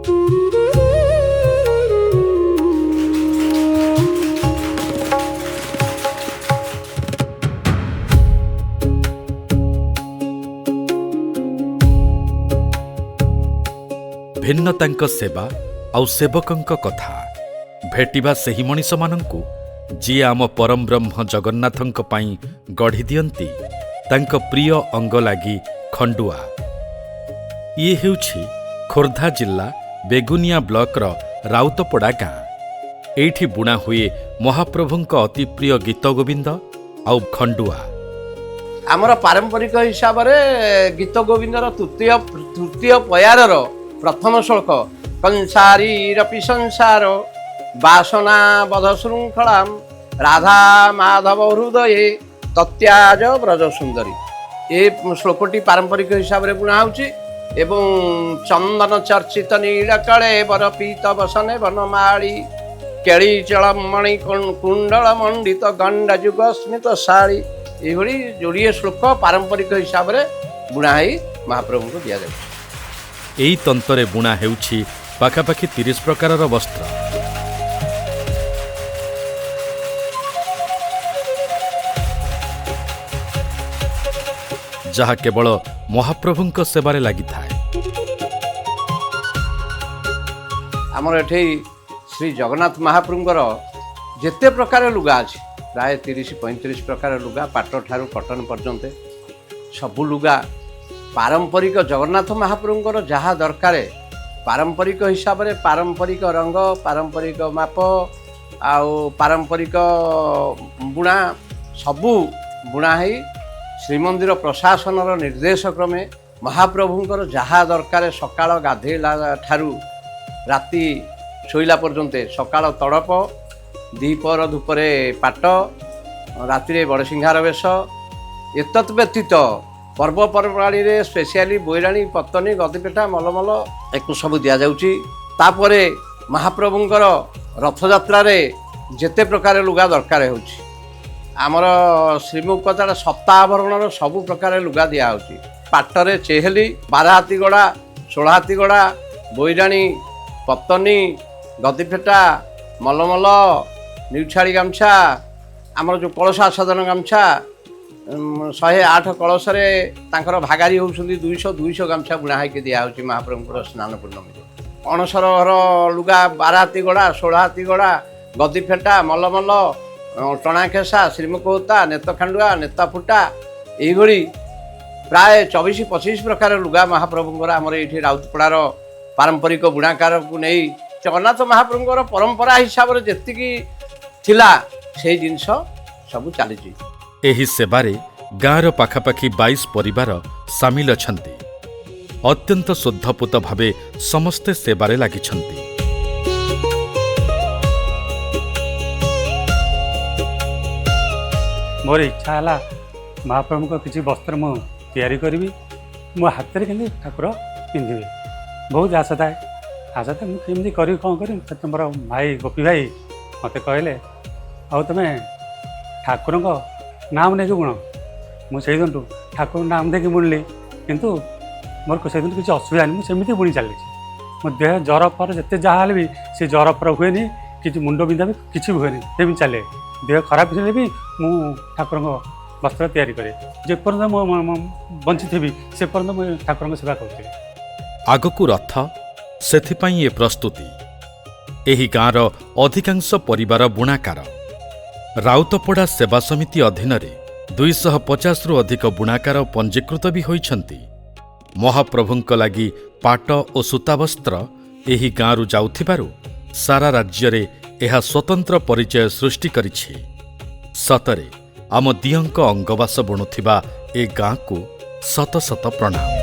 ଭିନ୍ନ ତାଙ୍କ ସେବା ଆଉ ସେବକଙ୍କ କଥା। ଭେଟିବା ସେହି ମଣିଷମାନଙ୍କୁ, ଯିଏ ଆମ ପରମବ୍ରହ୍ମ ଜଗନ୍ନାଥଙ୍କ ପାଇଁ ଗଢ଼ି ଦିଅନ୍ତି ତାଙ୍କ ପ୍ରିୟ ଅଙ୍ଗ ଲାଗି ଖଣ୍ଡୁଆ। ଇଏ ହେଉଛି ଖୋର୍ଦ୍ଧା ଜିଲ୍ଲା ବେଗୁନିଆ ବ୍ଲକର ରାଉତପଡ଼ା ଗାଁ। ଏଇଠି ବୁଣା ହୁଏ ମହାପ୍ରଭୁଙ୍କ ଅତି ପ୍ରିୟ ଗୀତଗୋବିନ୍ଦ ଆଉ ଖଣ୍ଡୁଆ। ଆମର ପାରମ୍ପରିକ ହିସାବରେ ଗୀତ ଗୋବିନ୍ଦର ତୃତୀୟ ପୟାରର ପ୍ରଥମ ଶ୍ଳୋକ, କଂସାରୀରପି ସଂସାର ବାସନା ବଧ ଶୃଙ୍ଖଳାମ ରାଧା ମାଧବ ହୃଦୟେ ତତ୍ୟାଜ ବ୍ରଜ ସୁନ୍ଦରୀ, ଏ ଶ୍ଲୋକଟି ପାରମ୍ପରିକ ହିସାବରେ ବୁଣା ହେଉଛି। ଏବଂ ଚନ୍ଦନ ଚର୍ଚ୍ଚିତ ନୀଳ କଳେ ବର ପୀତ ବସନେ ବନମାଳୀ କେଳି ଚଳମଣି କୁଣ୍ଡଳ ମଣ୍ଡିତ ଗଣ୍ଡ ଯୁଗ ସ୍ମିତ ଶାଳୀ, ଏଇଭଳି ଯୋଡ଼ିଏ ଶ୍ଲୋକ ପାରମ୍ପରିକ ହିସାବରେ ବୁଣା ହେଇ ମହାପ୍ରଭୁଙ୍କୁ ଦିଆଯାଉଛି। ଏଇ ତନ୍ତରେ ବୁଣା ହେଉଛି ପାଖାପାଖି 30 ପ୍ରକାରର ବସ୍ତ୍ର, ଯାହା କେବଳ ମହାପ୍ରଭୁଙ୍କ ସେବାରେ ଲାଗିଥାଏ। ଆମର ଏଠି ଶ୍ରୀ ଜଗନ୍ନାଥ ମହାପ୍ରଭୁଙ୍କର ଯେତେ ପ୍ରକାର ଲୁଗା ଅଛି, ପ୍ରାୟ 30-35 ପ୍ରକାର ଲୁଗା, ପାଟ ଠାରୁ କଟନ ପର୍ଯ୍ୟନ୍ତ ସବୁ ଲୁଗା ପାରମ୍ପରିକ ଜଗନ୍ନାଥ ମହାପ୍ରଭୁଙ୍କର ଯାହା ଦରକାର ପାରମ୍ପରିକ ହିସାବରେ, ପାରମ୍ପରିକ ରଙ୍ଗ, ପାରମ୍ପରିକ ମାପ ଆଉ ପାରମ୍ପରିକ ବୁଣା ସବୁ ବୁଣା ହେଇ ଶ୍ରୀମନ୍ଦିର ପ୍ରଶାସନର ନିର୍ଦ୍ଦେଶ କ୍ରମେ ମହାପ୍ରଭୁଙ୍କର ଯାହା ଦରକାର ସକାଳ ଗାଧେଇଲା ଠାରୁ ରାତି ଶୋଇଲା ପର୍ଯ୍ୟନ୍ତ, ସକାଳ ତଡ଼ପ, ଦ୍ୱିପହର ଧୂପରେ ପାଟ, ରାତିରେ ବଡ଼ସିଂହାର ବେଶ, ଏତତ୍ ବ୍ୟତୀତ ପର୍ବପର୍ବାଣୀରେ ସ୍ପେଶିଆଲି ବୋଇରାଣୀ, ପତନୀ, ଗଦିପିଠା, ମଲମଲ ଏକୁ ସବୁ ଦିଆଯାଉଛି। ତାପରେ ମହାପ୍ରଭୁଙ୍କର ରଥଯାତ୍ରାରେ ଯେତେ ପ୍ରକାର ଲୁଗା ଦରକାର ହେଉଛି, ଆମର ଶ୍ରୀମୁଖ କଥାଟା ସପ୍ତାଭରଣର ସବୁ ପ୍ରକାର ଲୁଗା ଦିଆହେଉଛି। ପାଟରେ ଚେହେଲି, 12 ହାତୀ ଗଡ଼ା, 16 ହାତୀ ଗଡ଼ା, ବୋଇରାଣୀ, ପତନୀ, ଗଦିଫେଟା, ମଲମଲ, ନିଉଛାଳି ଗାମୁଛା, ଆମର ଯେଉଁ କଳସ ଆଚ୍ଛାଦନ ଗାମୁଛା, 108 କଳସରେ ତାଙ୍କର ଭାଗାରୀ ହେଉଛନ୍ତି 200 ଗାମୁଛା ବୁଣା ହେଇକି ଦିଆହେଉଛି ମହାପ୍ରଭୁଙ୍କର ସ୍ନାନ ପୂର୍ଣ୍ଣମୀରେ। ଅଣସର ଘର ଲୁଗା 12 ହାତୀ ଗଡ଼ା, 16 ହାତୀ ଗଡ଼ା, ଗଦିଫେଟା, ମଲମଲ, ଟଣା ଖେସା, ଶ୍ରୀମୁଖ ହୋତା, ନେତ ଖାଣ୍ଡୁଆ, ନେତା ଫୁଟା, ଏଇଭଳି ପ୍ରାୟ 24-25 ପ୍ରକାର ଲୁଗା ମହାପ୍ରଭୁଙ୍କର ଆମର ଏଇଠି ରାଉତପଡ଼ାର ପାରମ୍ପରିକ ବୁଣାକାରକୁ ନେଇ ଜଗନ୍ନାଥ ମହାପ୍ରଭୁଙ୍କର ପରମ୍ପରା ହିସାବରେ ଯେତିକି ଥିଲା ସେଇ ଜିନିଷ ସବୁ ଚାଲିଛି। ଏହି ସେବାରେ ଗାଁର ପାଖାପାଖି 22 ପରିବାର ସାମିଲ ଅଛନ୍ତି। ଅତ୍ୟନ୍ତ ଶୁଦ୍ଧପୂତ ଭାବେ ସମସ୍ତେ ସେବାରେ ଲାଗିଛନ୍ତି। ମୋର ଇଚ୍ଛା ହେଲା ମହାପ୍ରଭୁଙ୍କ କିଛି ବସ୍ତ୍ର ମୁଁ ତିଆରି କରିବି, ମୋ ହାତରେ କେମିତି ଠାକୁର ପିନ୍ଧିବେ, ବହୁତ ଆଶା ଥାଏ। ଆଶା ଥାଏ ମୁଁ କେମିତି କରିବି, କ'ଣ କରିବି। ସେତେ ମୋର ଭାଇ ଗୋପୀ ଭାଇ ମୋତେ କହିଲେ, ଆଉ ତୁମେ ଠାକୁରଙ୍କ ନାମ ନେଇକି ବୁଣ। ମୁଁ ସେଇଦିନଠୁ ଠାକୁରଙ୍କ ନାମ ଦେଇକି ବୁଣିଲି, କିନ୍ତୁ ମୋର ସେଇଦିନଠୁ କିଛି ଅସୁବିଧା ହେଇନି। ମୁଁ ସେମିତି ବୁଣି ଚାଲିଛି। ମୋ ଦେହ ଜ୍ୱର ଫର ଯେତେ ଯାହା ହେଲେ ବି ସେ ଜ୍ୱର ଫର ହୁଏନି, କିଛି ମୁଣ୍ଡ ବିନ୍ଧା ବି କିଛି ବି ହୁଏନି, ସେମିତି ଚାଲେ। ଦେହ ଖରାପ ହେଲେ ବି ମୁଁ ଠାକୁରଙ୍କ ବସ୍ତ୍ର ତିଆରି କରେ। ଯେପର୍ଯ୍ୟନ୍ତ ମୁଁ ବଞ୍ଚିଥିବି ସେ ପର୍ଯ୍ୟନ୍ତ ମୁଁ ଠାକୁରଙ୍କ ସେବା କରୁଥିବି। ଆଗକୁ ରଥ, ସେଥିପାଇଁ ଏ ପ୍ରସ୍ତୁତି। ଏହି ଗାଁର ଅଧିକାଂଶ ପରିବାର ବୁଣାକାର। ରାଉତପଡ଼ା ସେବା ସମିତି ଅଧୀନରେ 250ରୁ ଅଧିକ ବୁଣାକାର ପଞ୍ଜୀକୃତ ବି ହୋଇଛନ୍ତି। ମହାପ୍ରଭୁଙ୍କ ଲାଗି ପାଟ ଓ ସୂତା ବସ୍ତ୍ର ଏହି ଗାଁରୁ ଯାଉଥିବାରୁ ସାରା ରାଜ୍ୟରେ ଏହା ସ୍ୱତନ୍ତ୍ର ପରିଚୟ ସୃଷ୍ଟି କରିଛି। ସତରେ ଆମ ଦିଅଙ୍କ ଅଙ୍ଗବାସ ବୁଣୁଥିବା ଏ ଗାଁକୁ ଶତ ଶତ ପ୍ରଣାମ।